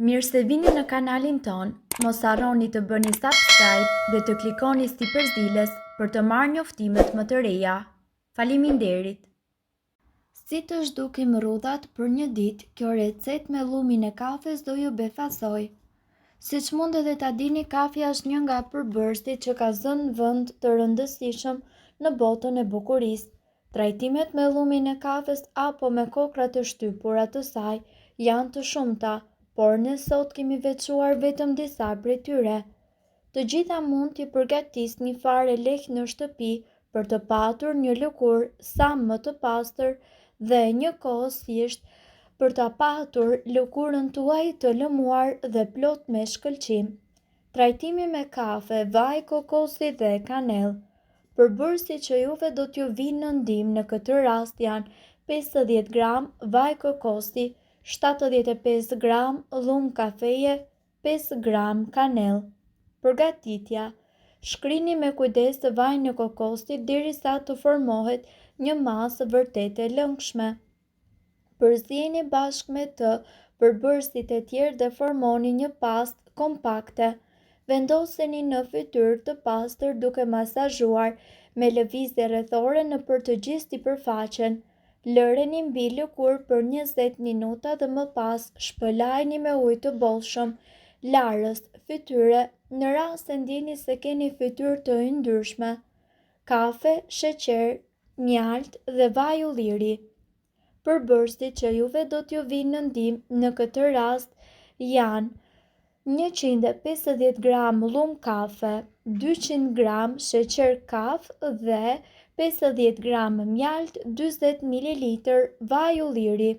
Mirë se vini në kanalin tonë, mos harroni të bëni subscribe dhe të klikoni sipër ziles për të marrë njoftimet më të reja. Faleminderit! Si të zhdukim rrudhat për një ditë, kjo recetë me llumin e kafes do ju befasojë. Siç mund edhe ta dini, kafja është një nga përbërësit që ka zënë vend të rëndësishëm në botën e bukurisë. Trajtimet me llumin e kafes apo me kokrrat e shtypura të saj janë të shumta, por ne sot kemi veçuar vetëm disa prej tyre. Të gjitha mund t'i përgatisni fare lehtë në shtëpi për të patur një lëkurë sa më të pastër dhe njëkohësisht për ta patur lëkurën tuaj të lëmuar dhe plot me shkëlqim. Trajtimi me kafe, vaj kokosi dhe kanellë. Përbërësit që juve do t'ju vijnë në ndihmë në këtë rast janë 50 gram vaj kokosi, 75 gram llum kafeje, 5 gram kanellë. Përgatitja: Shkrini me kujdes vajin e kokosit derisa të formohet një masë vërtet e lëngshme. Përzieni bashkë me të përbërësit e tjerë dhe formoni një pastë kompakte. Vendoseni në fytyrë të pastër duke masazhuar me lëvizje rrethore nëpër të gjithë sipërfaqen. Lëreni mbi lëkurë për 20 minuta dhe më pas shpëlajeni me ujë të bollshëm larës fytyre në rast se ndjeni se keni fytyrë të yndyrshme. Kafe, sheqer, mjaltë dhe vaj ulliri. Përbërësit që juve do t'ju vijnë në ndihmë në këtë rast janë 150 gram llum kafe, 200 gram sheqer kaf dhe 50 gram mjaltë, 40 ml vaj ulliri.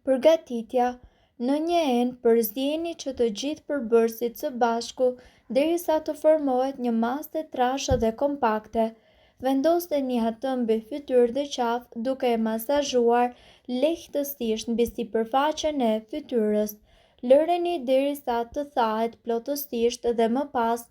Përgatitja, Në një enë përzieni që të gjithë përbërësit së bashku derisa të formohet një masë e trashë dhe kompakte. Vendoseni atë mbi fytyrë dhe qafë duke e masazhuar lehtësisht mbi sipërfaqen e fytyrës. Lëreni derisa të thahet plotësisht dhe më pas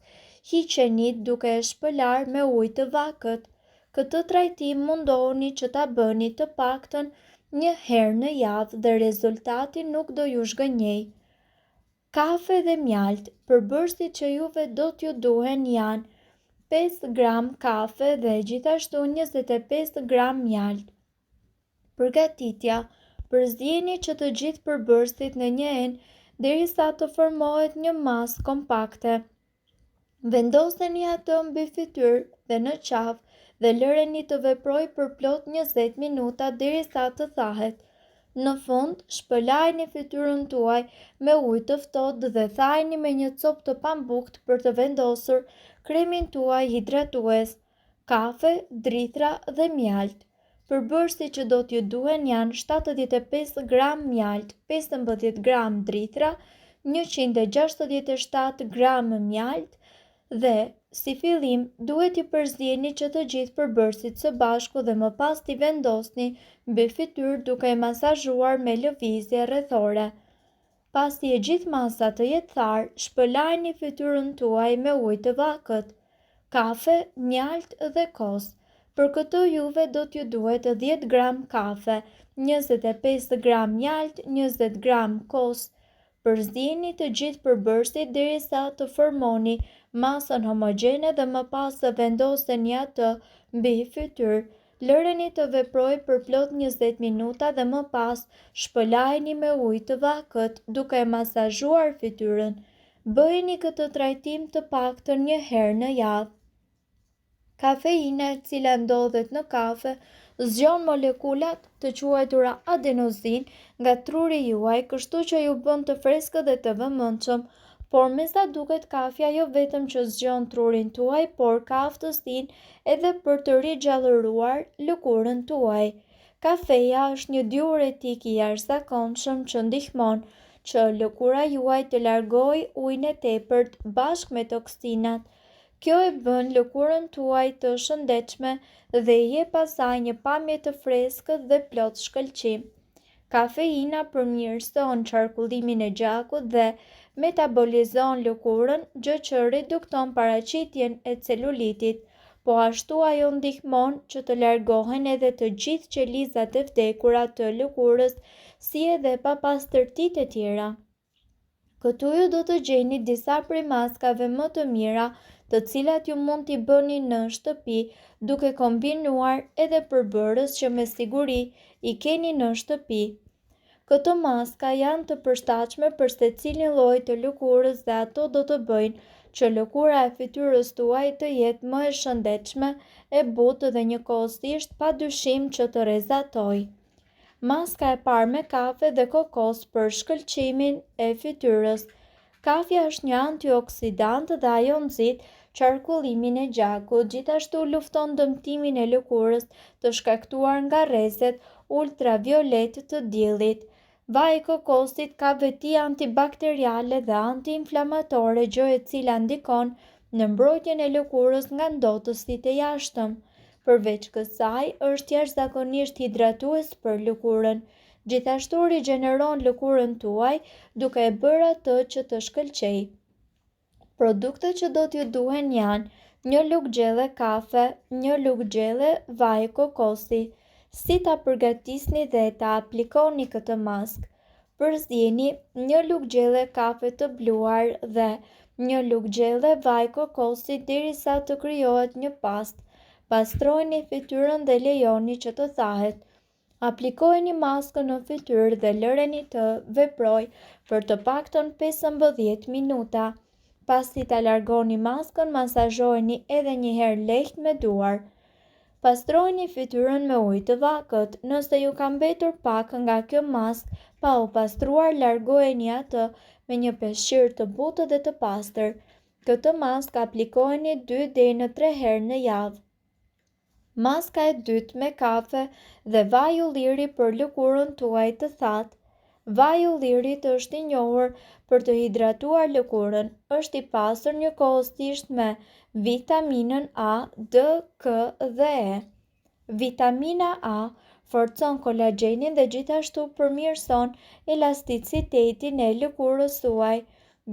hiqeni duke e shpëlarë me ujë të vakët. Këtë trajtim mundohuni që ta bëni të paktën një herë në javë dhe rezultati nuk do ju zhgënjejë. Kafe dhe mjaltë, përbërësit që juve do t'ju duhen janë 5 gram kafe dhe gjithashtu 25 gram mjaltë. Përgatitja, Përzieni që të gjithë përbërësit në një enë derisa të formohet një masë kompakte. Vendoseni atë mbi fytyrë dhe në qafë dhe lëreni të veprojë për plot 20 minuta derisa të thahet. Në fund, shpëlajeni fytyrën tuaj me ujë të ftohtë dhe thajeni me një copë të pambuktë për të vendosur kremin tuaj hidratues. Kafe, drithra dhe mjaltë. Përbërësit që do t'ju duhen janë 75 gram mjaltë, 15 gram drithra, 167 gram mjaltë dhe si fillim duhet t'i përzieni që të gjithë përbërësit së bashku dhe më pas t'i vendosni mbi fytyrë duke e masazhuar me lëvizje rrethore. Pasi e gjithë masa të jetë tharë, shpëlajeni fytyrën tuaj me ujë të vakët, kafe, mjaltë dhe kos. Për këtë juve do t'ju duhet 10 gram kafe, 25 gram mjaltë, 20 gram kos. Përzieni të gjithë përbërësit derisa të formoni masën homogjene dhe më pas vendoseni atë mbi fytyrë. Lëreni të veprojë për plot 20 minuta dhe më pas shpëlajeni me ujë të vakët duke e masazhuar fytyrën. Bëjeni këtë trajtim të paktën një herë në javë. Kafeina e cila ndodhet në kafe zgjon molekulat të quajtura adenozinë nga truri juaj, kështu që ju bën të freskët dhe të vëmendshëm. Por me sa duket kafja jo vetëm që zgjon trurin tuaj, por ka aftësinë edhe për të rigjallëruar lëkurën tuaj. Kafeja është një diuretik i jashtëzakonshëm që ndihmon që lëkura juaj të largojë ujin e tepërt bashkë me toksinat. Kjo e bën lëkurën tuaj të shëndetshme dhe i jep asaj një pamje të freskët dhe plot shkëlqim. Kafeina përmirëson qarkullimin e gjakut dhe metabolizon lëkurën, gjë që redukton paraqitjen e celulitit. Po ashtu ajo ndihmon që të largohen edhe të gjithë qelizat e vdekura të lëkurës, si edhe papastërtitë e tjera. Këtu ju do të gjeni disa prej maskave më të mira të cilat ju mund t'i bëni në shtëpi duke kombinuar edhe përbërës që me siguri i keni në shtëpi. Këto maska janë të përshtatshme për secilin lloj të lëkurës dhe ato do të bëjnë që lëkura e fytyrës tuaj të jetë më e shëndetshme, e butë dhe njëkohësisht pa dyshim që të rrezatojë. Maska e parë me kafe dhe kokos për shkëlqimin e fytyrës. Kafja është një antioksidant dhe ajo nxit qarkullimin e gjakut, gjithashtu lufton dëmtimin e lëkurës të shkaktuar nga rrezet ultraviolet të diellit. Vaji i kokosit ka veti antibakteriale dhe antiinflamatore, gjë e cila ndikon në mbrojtjen e lëkurës nga ndotësit e jashtëm. Përveç kësaj, është jashtëzakonisht hidratues për lëkurën. Gjithashtu rigjeneron lëkurën tuaj duke e bërë atë që të shkëlqejë. Produktet që do t'ju duhen janë një lugë gjelle kafe, një lugë gjelle vaj kokosi. Si ta përgatisni dhe ta aplikoni këtë maskë? Përzieni një lugë gjelle kafe të bluar dhe një lugë gjelle vaj kokosi derisa të krijohet një pastë. Pastrojeni fytyrën dhe lejoni që të thahet. Aplikojeni maskën në fytyrë dhe lëreni të veprojë për të paktën 15 minuta. Pasi ta largoni maskën, masazhojeni edhe një herë lehtë me duar. Pastrojeni fytyrën me ujë të vakët. Nëse ju ka mbetur pak nga kjo maskë pa u pastruar, largojeni atë me një peshqir të butë dhe të pastër. Këtë maskë aplikojeni 2 deri në 3 herë në javë. Maska e dytë me kafe dhe vaj ulliri për lëkurën tuaj të thatë. Vaji i ullirit është i njohur për të hidratuar lëkurën, është i pasur njëkohësisht me vitaminën A, D, K dhe E. Vitamina A forcon kolagjenin dhe gjithashtu përmirëson elasticitetin e lëkurës suaj.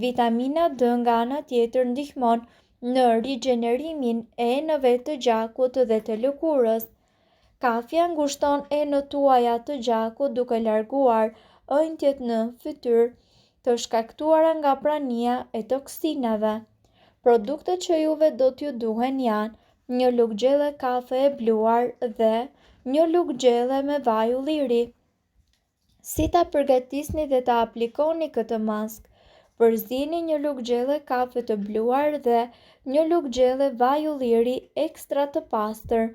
Vitamina D nga ana tjetër ndihmon në rigjenerimin e enëve të gjakut dhe të lëkurës. Kafja ngushton enët tuaja të gjakut duke larguar ënjtjet në fytyrë të shkaktuara nga prania e toksinave. Produktet që juve do t'ju duhen janë një lugë gjelle kafe e bluar dhe një lugë gjelle me vaj ulliri. Si ta përgatisni dhe ta aplikoni këtë maskë? Përzieni një lugë gjelle kafe të bluar dhe një lugë gjelle vaj ulliri ekstra të pastër.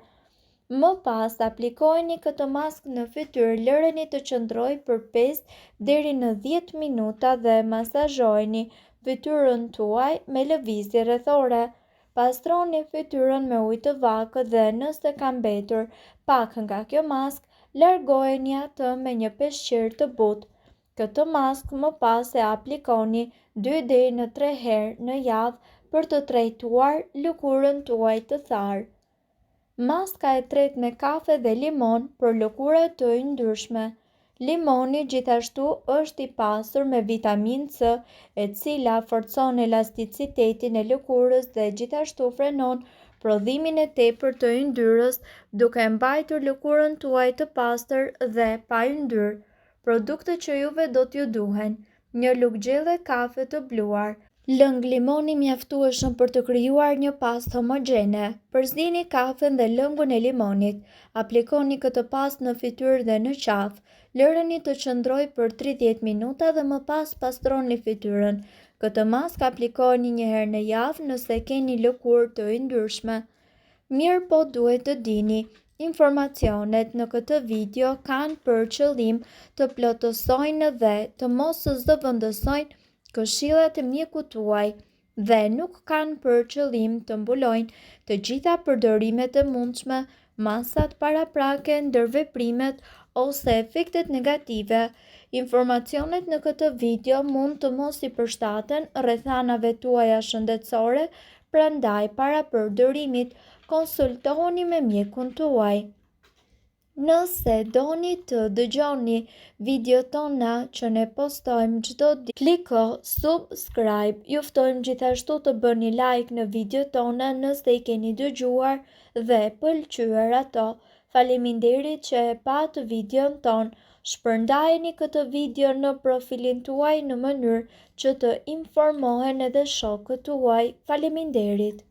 Më pas aplikojeni këtë maskë në fytyrë, lëreni të qëndrojë për 5 deri në 10 minuta dhe masazhojeni fytyrën tuaj me lëvizje rrethore. Pastroni fytyrën me ujë të vakët dhe nëse ka mbetur pak nga kjo maskë, largojeni atë me një peshqir të butë. Këtë maskë më pas e aplikoni 2 deri në 3 herë në javë për të trajtuar lëkurën tuaj të tharë. Maska e tretë me kafe dhe limon për lëkura të yndyrshme. Limoni gjithashtu është i pasur me vitaminë C, e cila forcon elasticitetin e lëkurës dhe gjithashtu frenon prodhimin e tepërt të yndyrës, duke e mbajtur lëkurën tuaj të pastër dhe pa yndyrë. Produktet që juve do t'ju duhen: një lugë gjelle kafe të bluar, lëng limoni mjaftueshëm për të krijuar një pastë homogjene. Përzieni kafen dhe lëngun e limonit. Aplikoni këtë pastë në fytyrë dhe në qafë. Lëreni të qëndrojë për 30 minuta dhe më pas pastroni fytyrën. Këtë maskë aplikojeni një herë në javë nëse keni lëkurë të yndyrshme. Mirëpo duhet të dini, informacionet në këtë video kanë për qëllim të plotësojnë dhe të mos zëvendësojnë këshillat e mjekut tuaj dhe nuk kanë për qëllim të mbulojnë të gjitha përdorimet e mundshme, masat paraprake, ndërveprimet ose efektet negative. Informacionet në këtë video mund të mos i përshtaten rrethanave tuaja shëndetësore, prandaj para përdorimit konsultohuni me mjekun tuaj. Nëse doni të dëgjoni videot tona që ne postojmë çdo ditë, kliko subscribe. Ju ftojmë gjithashtu të bëni like në videot tona nëse i keni dëgjuar dhe pëlqyer ato. Faleminderit që e patë videon tonë. Shpërndajeni këtë video në profilin tuaj në mënyrë që të informohen edhe shokët tuaj. Faleminderit!